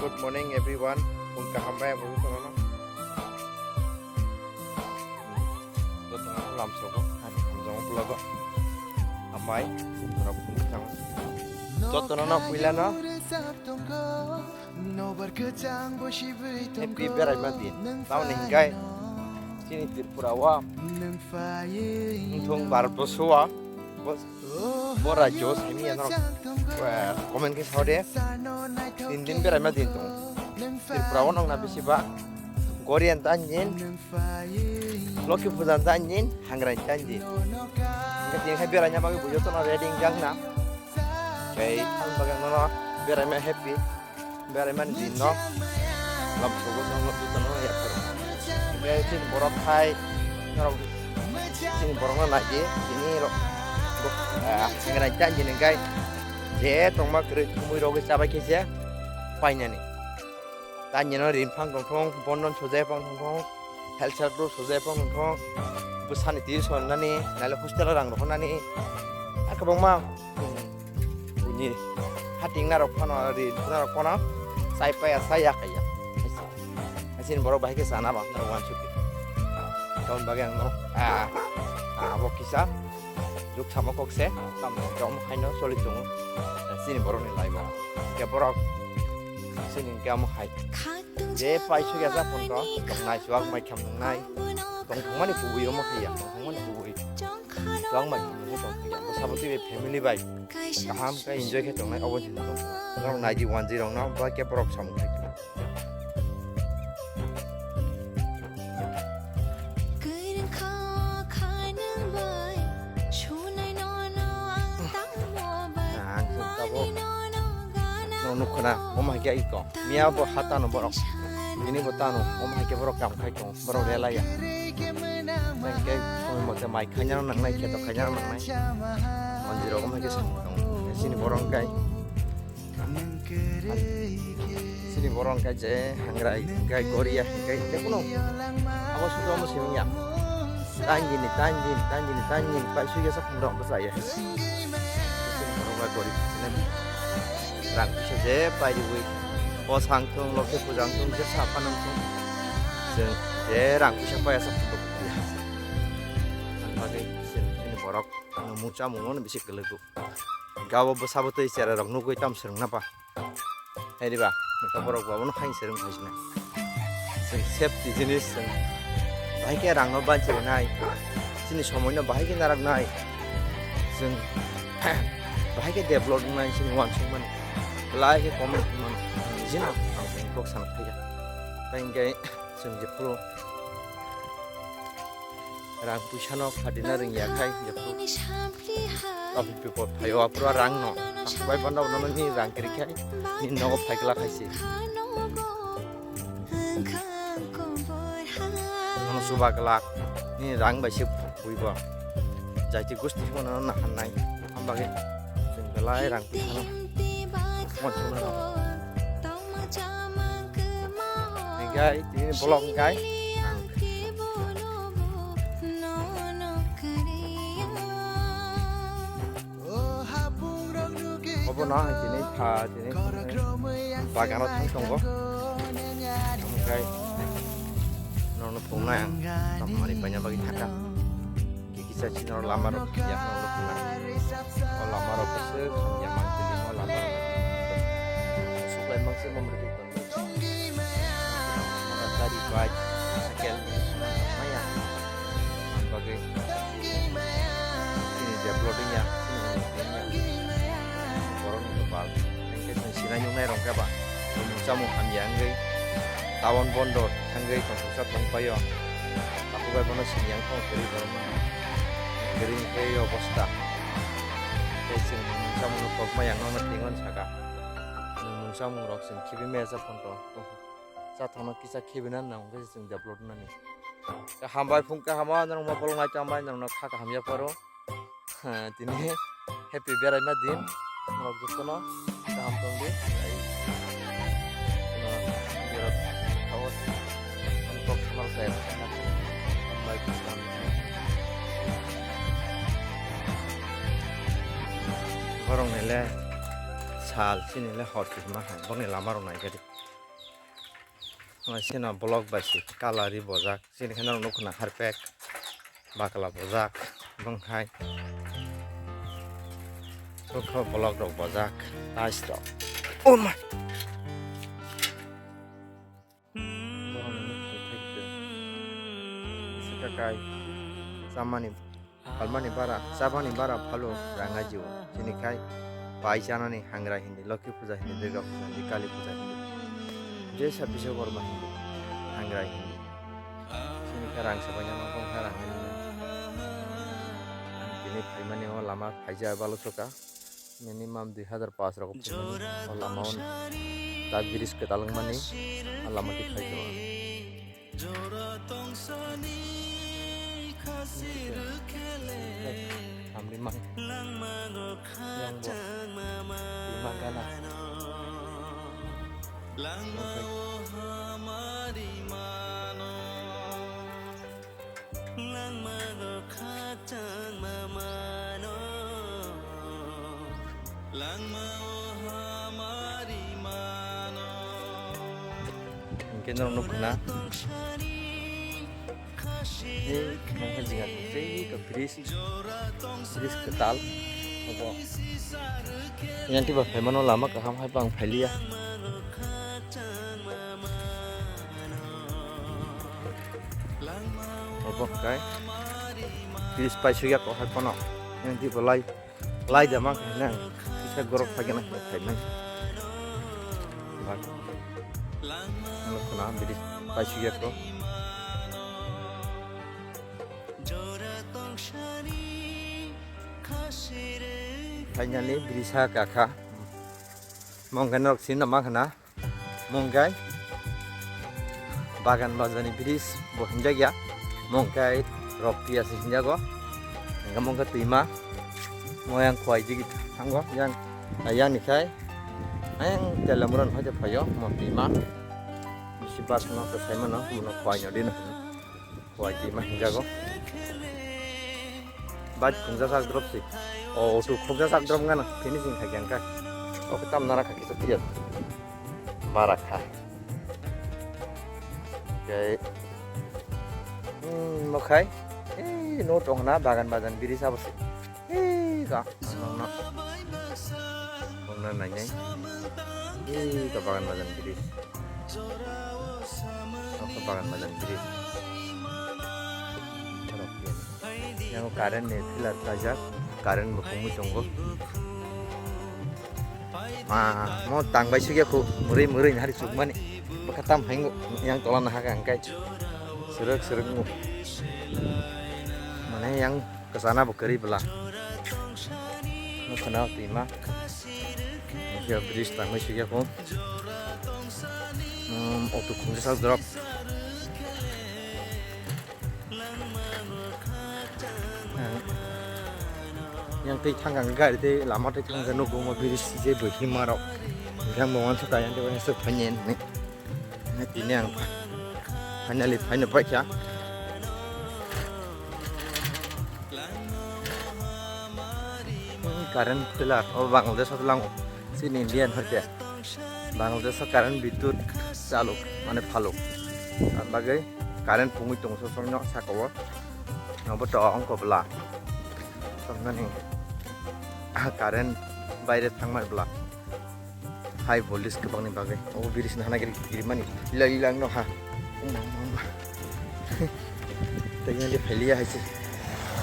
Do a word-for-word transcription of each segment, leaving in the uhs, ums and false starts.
Good morning everyone. Phung kaham bai abo jotono. Jotono lamsogo, ani hamjamo vlog o. Amai, jotono no puila no. Happy beraima din. Tamoni hingkai chini Tripura o. Wngthung Bharat borso o. Bo, bo rajyo saimanya norok, eh, comment khe sao de. Tin din beraima din tongo. Tripura o nokna bisi ba Gorian tanjin, Lokhi Pujan tanjin, Hangrai tanjin. Hingke tin khai beraina bagwi bo jotono ready wngjakna. Tei ang bagwi nono beraima happy. Beraimani din no lamsogo no jotono yapharo. Hingke chini borok khai norok chini borok no naidi tini rok, ah, Hangrai tanjin hingke je tongma kwrwi thumui rogwi chabai khe se painani. Tanjino rinphang tongthong, bondon sojai phang tongthong, health card rok sojai phang tongthong, bwsani twi sonnani, naile hostel o rang rohornani, a kwbangma, hmm, buini hating narok phano, ri narok phano, chai paya, chai ya kaiya. Haisini borok bahai khe sana ba, narok uansukya. Tamoni bagwi ang no, ah, ah, abo kisa. Juk samo kok se, tamo hingke omo haino choli tongo. Chini borokni life o. Hingke borok, chini hingke omo hai. Je paisuk ya japon to, tong nai chuak mai kham nung nai. Tong thangmani kubui omo hai ya, tong thangmani kubui. Chuak mai kham nung tong ya. Bo sabo twi bai family bai. Kaham khe enjoy khe tong nai, obo chini tong. Norok nai di wanjwi rok no, ba khe borok samung khai. Ang tabuk no nukho na, omo hai khe iko. Miya bo ha tano borok. Bini bo tano, omo hai khe borok kam khai tongo, borok relai ya. Tei khe somoi mote mai khaina nangnai, kheto khaina nangnai. Manjirok omo hai khe samung tongo. Chini borok kai. Chini borok hingke je hangrai, hingke goria, hingke, hingke kuno. Abo sudo omo simi ya. Tanjini, tanjini, tanjini, tanjini, paisuk ya sa phungrok bwsa ya. Chini borok bai gorib, chini rang puisa je pairiwi. Bosang thung, lokhe puja thung, je sa panang thung. Chwng je rang puisa paya sa phungrok ya. Ang bagwi chini, chini borok, ano mucha mungo no bisi kwlwgo. Gabo bwsabo tei chera rok nugwi tam swrwngna ba. Hai riba, nokha borok bo abono hai swrwng phaisina. Chwng safety jinis chwng bahai khe rangno banchi rwnai. Chini somoino bahai khe naraknai. Chwng bahai khe develop wngnai chini uansukmani. Belai khe comment mano. Jino ang chwng kok sana phaiya. Tei hingke chwng jephuru rang puisa no phatina rwngya khai jephuru. Abo bipot phaio aphuru rang no. Bai bono bono ni rang kwrwi khai ni nogo phai glak khai se. Nono chuba glak ni rang bai se bui bo. Jaiti gusti bono nahannai. Hambagwi chwng belai rang puisa no. Mon chwng no. Hingkai tini vlog hingkai. Obo no hai tini pha tini bagano thang tongo. Hingkai nono phungnai ang tongmani paina bagwi thangkha. Kisa chini lama rok ya no lama rok se ya mang tini lama rok. Suklai mang se mamriki. Gari, bike, cycle, maya. Bagwi chini developing ya, chini developing ya. Borokni kopal. Hingke chwng sinai nuknai rok khe ba. Chwng chamung hamya wngwi. Tabon bondo thangwi tongthoksa tongpaio. Takhuk bai bono sini yang tong kwrwi borok no. Kwrwi wngkhe obosta. Tei chwng chamung kokma yang no tingon saka. Nwng mungsa mungrok chwng khibi mesa phone to. Chathokno kisa khibina nang khe chwng develop nani. Hambai phung kaham o norok ma bolong nai chambai norok no kha kaham ya pharo. Tini happy beraima din. Norok jotono kaham tong di. Ai, no, berok khawot. Ang kok samar saya. Hambai phung kaham. Borok ni le sal chini le hor. Tongma hai, boni lama rok nai khe di. Sino block bai se colour ri bojak. Chini khe norok nukho na harpek bakla bojak. Bwng hai. Bwkha block rok bojak. Tiles rok. Oh my. Borokni nukho thai khe. Sika kai. Chamani. Phalmani bara, chabani bara phalo rang ajio. Chini khai pai chanani hangra hindi, Lokhi puja hindi, Durga puja hindi, Kali puja hindi. Jesa Biswakarma hindi, hangra hindi. Chini khai rang sabaina no kong kha rang hindi. Tini phaimani o lama phaija balo soka. Minimum dui hazar paanch rok phaimani o lama o tak bridge kwtal wngmani o lama ti phaijao. Samri mang. Yang bo. Ima gana. Hingke norok nukho na. Ei, nokha jinga tei ka bridge, bridge kwtal. Obo. Yang tiba phaimano lama kaham hai bang phailiya. Obo kai. Bridge paisukya ko hai pono. Yang tiba lai. Lai da ma khe nang kisa gorok phai gana khe phai man. Bak. Ano khuna bidi paisukya ko. Finally bidi sa kakha. Mongkha norok sin ma khana. Mungkai Bagan Bajar ni bridge bo hinjak ya, mungkai Rokti asi hinjago, hingke mungkai twima, mo yang khwai digi thango, yang, yang ni khai, yang Telamura ni hoite phaio, mo twima, bisi bus no to sai mano, mo no khwai no dino. Khwai twima hinjago. Bike khungjajak drop si. O, auto khungjajak drop wngkha na, finishing khai khe wngkha. O khe tam nara kha kisa clear. Bara kha. Khe, hmm, mokhai. Ei, no tong na, Bagan Bajar ni bridge abo se. Ei, ga. Ang nokno, nokno nainai. Ei, ga Bagan Bajar ni bridge. Nokno Bagan Bajar ni bridge. Yang current ni pillar kaijak, current bo pungwi tongo. Ma, mo tang bai sugya khu, murui murui nahari chukmani. Bwkha tam haingo, yang tola nahaka hingkai. Siruk siruk mo. Mane yang Kwchana bo kwrwi bwla. Nukhuna o twima. Hiya bridge tangwi sugya kho. Um, auto khungjak drop. Yang twi thangkang gari tei lama twi thangkhe nugo mo bridge je bo hima rok. Yang bo wansuk kaya tei wansuk phanye hinwi. Tini ang finally phaino paikha. Current pillar o Bangladesh o lango. Chini Indian hoite Bangladesh o current bidyut chaluk mane phaluk. Ang bagwi current pungwi tongo sosokno sakao. Nobo to ongko bwla. Tongmani current baire thangmai bwla. High voltage kwbangni bagwi. O bridge ni hana giri giri mani. Lila lila ang nokha. Tei yang di phailiya hai se.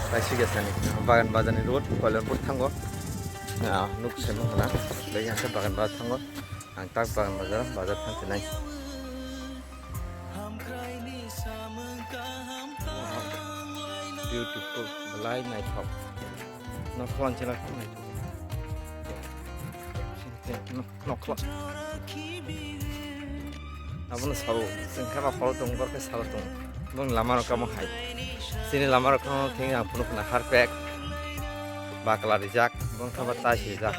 Pai sugya sani. Bagan Bajar ni road, Koilanpur thango. Ah, nuk semo hana. Tei yang se Bagan Bajar thango. Ang tak Bagan Bajar, bajar thang sinai. Wow. Beautiful. Belai naithok. Nokho ang chela naithok. Nokho. Abono sao, chwng khe ma phoro tongo, borok khe salo tongo. Bong lama rok kamo hai. Chini lama rok kamo thengya phunuk na harpek. Bakla rijak, bong khe ma tai swijak.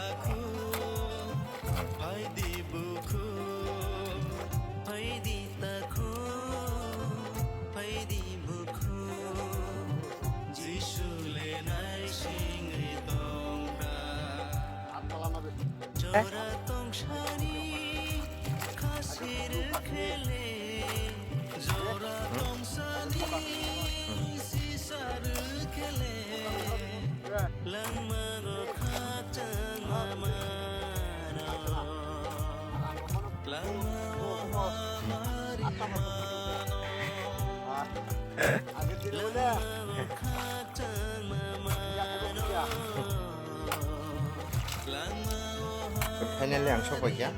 Finally ang sokpaikha.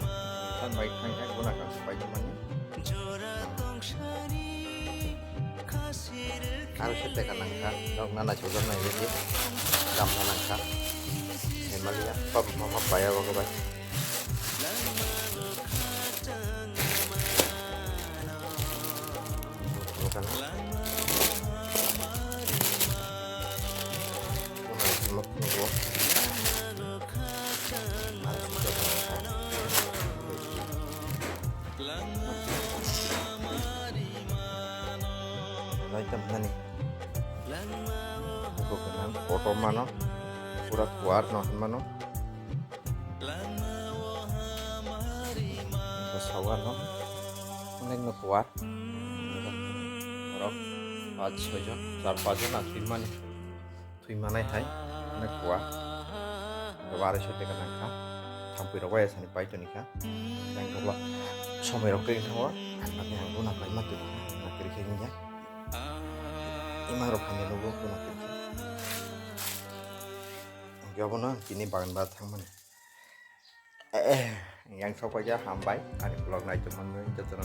Tan bai thangkha guna kang sokpai tongmani. Aro se teka nangkha, nok nana chujak nai besi. Gamna nangkha. Hemaliya, pap mama paya bago bai. Nai tam nani. Kotor mano. Pura kuar no mano. Sawa no. Nai no kuar. Rok, pach, soi jon, char, pach jon na thwimani. Thwi manai hai, nai kua. Kaba arai soi teka nangkha. Thampui rok bai asani pai toni kha. Yang kaba somoi rok kring thango. Ani ang bo na pai ma toni kha. Na kiri khe ngi ya. Ima rok hamya nugo bo na kiri khe. Ang khe obo no tini bagan ba thang mani. Eh, yang sokpaikha hambai, ani vlog nai tongmani jotono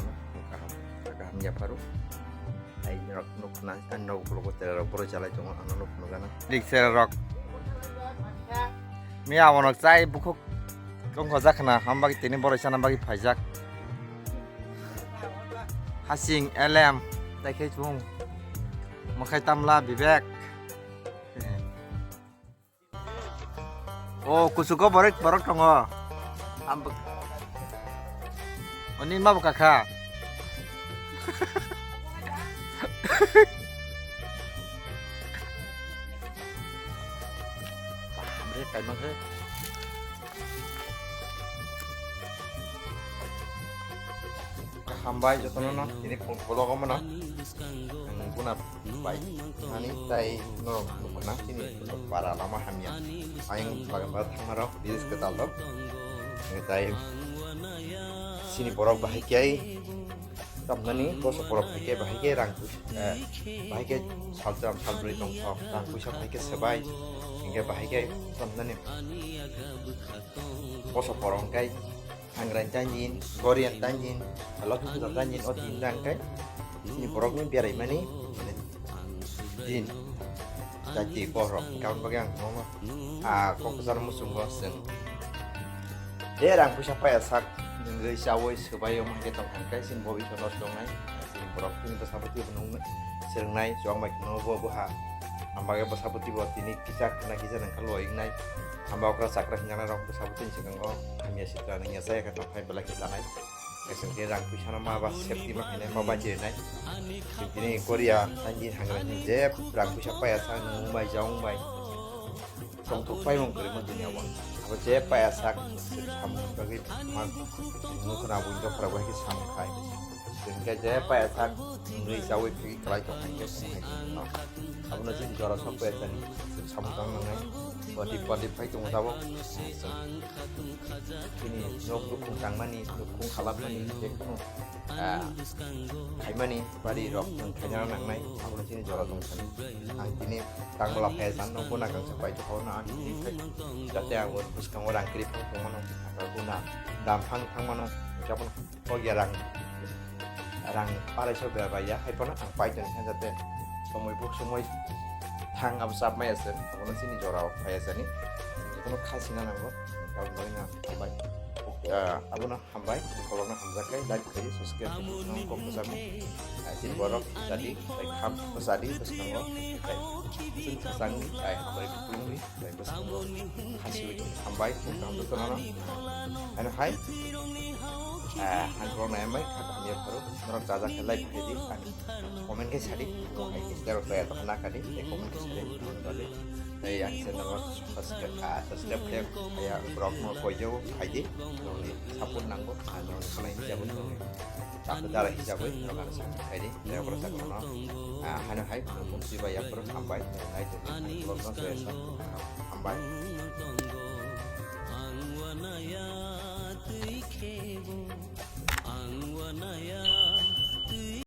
kaham, kaham yapharu. Ai norok nukhna, ani nogo vlog o tere rok borok jalai tongo, ano nukhno gana. Dik sera rok. Mi amonok chai bukhuk kongkho jakhna, hambagi tini borok sana bagi phaijak. Hasing, Elem, tai khe chwng. Mokhai Tamla, Bibek. O kuchugo borok, borok tongo. Am-, oni ma bo kakha. Hamre kaimang khe. Hambai jotono no, tini vlog o mano. Ang guna bai thani tai norok nukna chini para lama hamya. Ayang bagan ba thangma rok, reels kwtal rok. Tai chini borok bahai khe tamnani boso borok hai khe bahai khe rang, eh, bahai khe salcham salbrwi tong thok, rang puisa bahai khe swbai. Hinkhe bahai khe tamnani boso borok hwnkhe Hangrai tanjin, Gorian tanjin, Lokhi Puja tanjin, o din tang kai. Chini borokni beraimani din. Jati borok, kaun bagwi ang nono. A, Kokjal muchungo chwng. E rang puisa paya sak, nungwi chawi swbai o mankhe tong hangkai, chini bobiswt nosto wngnai. Chini borok chini bwsabwtwi bo nung swrwngnai, chwng bai kheno bo bwha. Ang bagwi bwsabwtwi bo tini kisa khwna kisa nangkha loi wngnai. Hamba okra chakra hinjana rok bwsabwtwi ni swkango hamya sitra nangya chaya khe tongphai belai khe chanai. Kaisa khe rang puisa no ma ba safety ma khainai ma ba jirinai. Tini Korea tanjin hangra ni je rang puisa paya sa nung bai jaung bai. Tongthok paimung kwrwimo dunia o. Abo je paya sak samung bagwi ma nung khwna bo wngkha phwrabo hai khe samung khai. Hinkhe je paya sak nungwi chawi phigwi kwlai tong hai khe song hai khe no. Abono chini jora sok paya sani samung tang nangnai. Pati pati phai tongo tabok. Chini nok nukhung tangmani, nukhung khalapmani, je kunu, ah, khaimani bari rok chwng khaina nangnai, abono chini jora tong thani. Ang tini tangbola phai san, nokbo nakang sa pai tongkha, no ang tini khai, jate ang o bwskango rang kwrwi phang tongmano, guna dam phang thangmano, jabon. Kok ya rang, rang arai so bera bai ya, hai phano ang pai tong kha jate somoi buk somoi thang abo chap mai ase, abono chini jora o phai ase ni, abono kha sina nango, aboni bagwi no hambai. Ah, abono hambai, kolokno hamjak kai, like khai, subscribe khai, nang kok bwsamo. Ah, chini borok jadi, tai kham bwsadi bwskango, tai chini bwsangni, tai hambai khulumni. Tei bwskango hasiwi hambai, kaham jotono. Ano hai, ah, ang khoroknai hambai, kha kaham ya pharo. Norok jaja khe like khai di, ani comment khe sadi. Hai khe terok toya tokha na kha di, tei comment khe sadi. Tei ani channel o subscribe, ah, subscribe khe ya borok no koi jago khai di. Nongni support nango, ah, nongni khalai jabo nongni. Chakri dara hisabai norokno sakni khaidi, tei okra sakno, ah, haino hai, mungsi bai yaphuru hambai, hai tongni vlogno tei sa hambai.